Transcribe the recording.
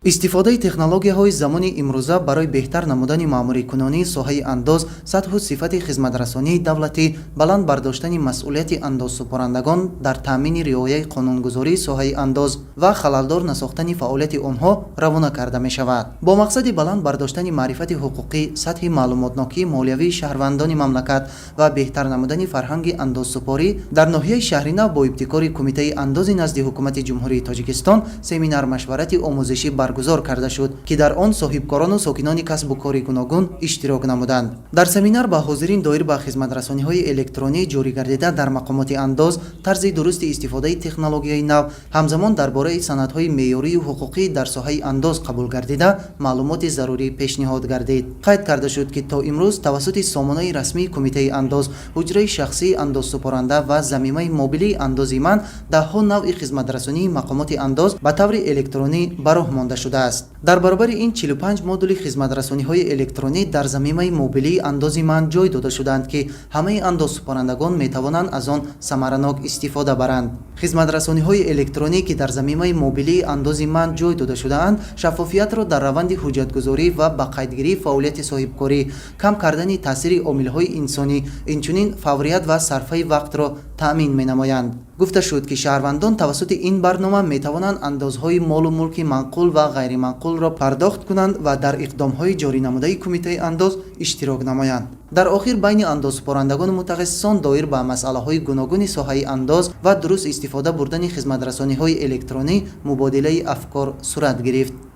Истифодаи технологияҳои замони имрӯза барои беҳтар намудани маъмурикунонии соҳаи андоз, сатҳу сифати хизматрасонии давлатӣ, баланд бардоштани масъулияти андозсупорандагон дар таъмини риояи қонунгузории соҳаи андоз ва халалдор насохтани фаъолияти онҳо равона карда мешавад. Бо мақсади баланд бардоштани маърифати ҳуқуқӣ, сатҳи маълумотнокии молиявии шаҳрвандони мамлакат ва беҳтар намудани фарҳанги андозсупорӣ дар ноҳияи Шаҳринав бо ибтикори Кумитаи андози назди Ҳукумати Ҷумҳурии Тоҷикистон семинар-машварати омӯзишӣ баргузор карда шуд, ки дар он соҳибкорону сокинони касбу кори гуногун иштирок намуданд. Дар семинар ба ҳозирин доир ба хизматрасониҳои электронӣ ҷорӣ гардида дар мақомоти андоз, тарзи дурусти истифодаи технологияи нав, ҳамзамон дар бораи санадҳои меъёрию ҳуқуқӣ дар соҳаи андоз қабул гардида маълумоти зарурӣ пешниҳод гардид. Қайд карда шуд, ки то имрӯз тавассути сомонаи расмии Кумитаи андоз, ҳуҷраи шахсии андозсупоранда ва замимаи мобилии «Андози ман» даҳҳо навъи хизматрасонии мақомоти андоз ба таври электронӣ ба роҳ монда шудааст. Дар баробари ин, 45 модули хизматрасониҳои электронӣ дар замимаи мобилии «Андози ман» ҷой дода шудаанд, ки ҳамаи андозсупорандагон метавонанд аз он самаранок истифода баранд. Хизматрасониҳои электронӣ, ки дар замимаи мобилии «Андози ман» ҷой дода шудаанд, шаффофиятро дар раванди ҳуҷҷатгузорӣ ва ба қайдгирии фаъолияти соҳибкорӣ, кам кардани таъсири омилҳои инсонӣ, инчунин фаврият ва сарфаи вақтро таъмин менамоянд. Гуфта шуд, ки шаҳрвандон тавассути ин барнома метавонанд андозҳои молу мулки манқул ва ғайриманқулро пардохт кунанд ва дар иқдомҳои ҷорӣ намудаи Кумитаи андоз иштирок намоянд. Дар охир байни андозсупорандагону мутахассисон доир ба масъалаҳои гуногуни соҳаи андоз ва дуруст истифода бурдани хизматрасониҳои электронӣ мубодилаи афкор сурат гирифт.